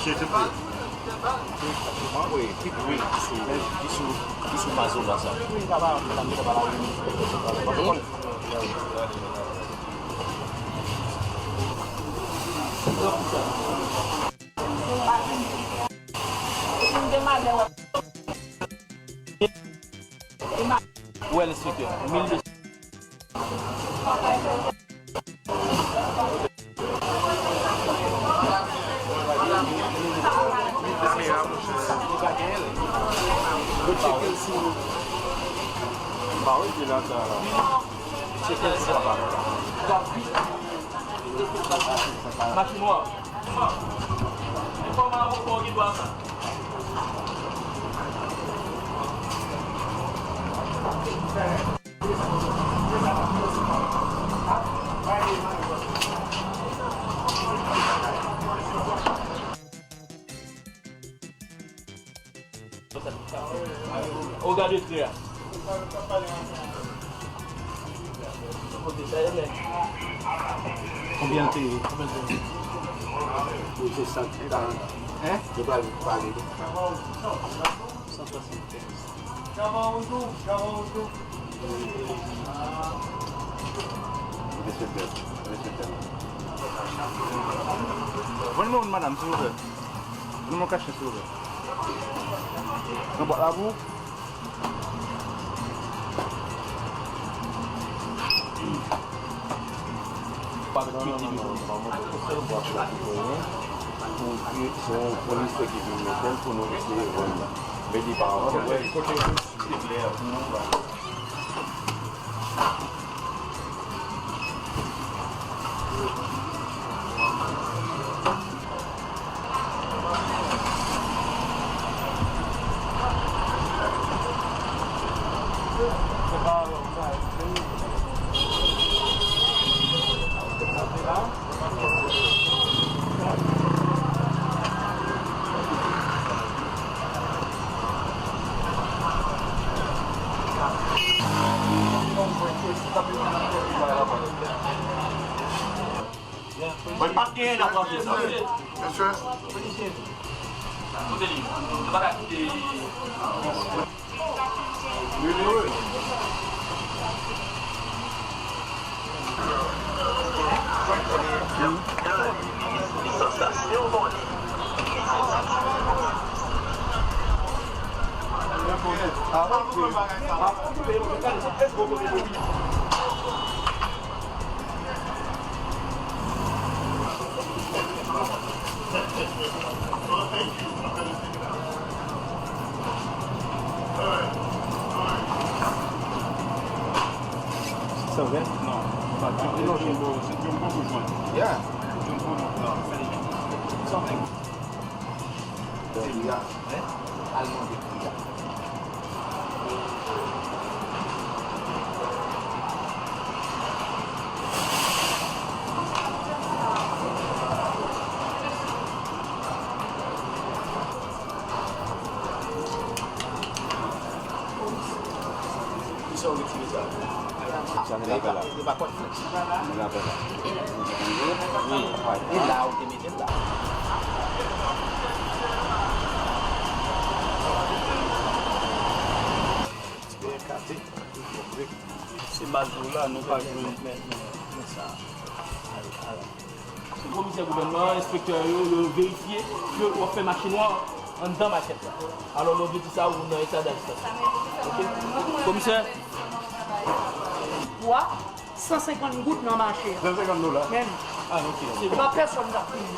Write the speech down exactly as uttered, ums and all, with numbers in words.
Wi, ki, wi, ki sou, ki sou, ki sou mazola sa. Ou wè, enspektè, mil de san. Yo tcheke l sou. Ba wi, Jonathan la. Tcheke l sou. Machin nwa. Enfòme avoka w ki dwa sa. O gade frè a. Konbyen l te ye? Konbyen l te ye? Pou se san karant. Hein? Yo pral pale. San swasannkenz. Respecte, respecte. Bon, nimewo w, madanm, silvouplè. Nimewo kachnen, silvouplè. Nan bwat la pou ou. Pa met piti bifo. Pou ke se yon founisè ki vin mete l pou nou eseye vann li. Men li pa vann. Kote Mwen pa t genyen nan pwofesè. Mesye. Kote li? Nou pa ka kite. Sa vre? Non. Pa Jumbo, se Jumbo pou jwenn. Yeah. Jumbo, non. Something. Jodi a, al mande pri a. Kisa w retire sa? Sa se lapè la. Se pa kòd flex. Se lapè la. Wi. E la ou te mete l la. Se baz nou la, nou pa jwenn men, men, men sa. Se komisè gouvènman an, enspektè yo, yo verifye ke w ap fè mache nwa anndan makèt la. Alò, lè w vin di sa, ou nan eta dajistasyon. Oke? Komisè? Pwa san senkant goud nan mache a. San senkant dola? Men. Ah, oke. Se pa pèsonn k ap fini.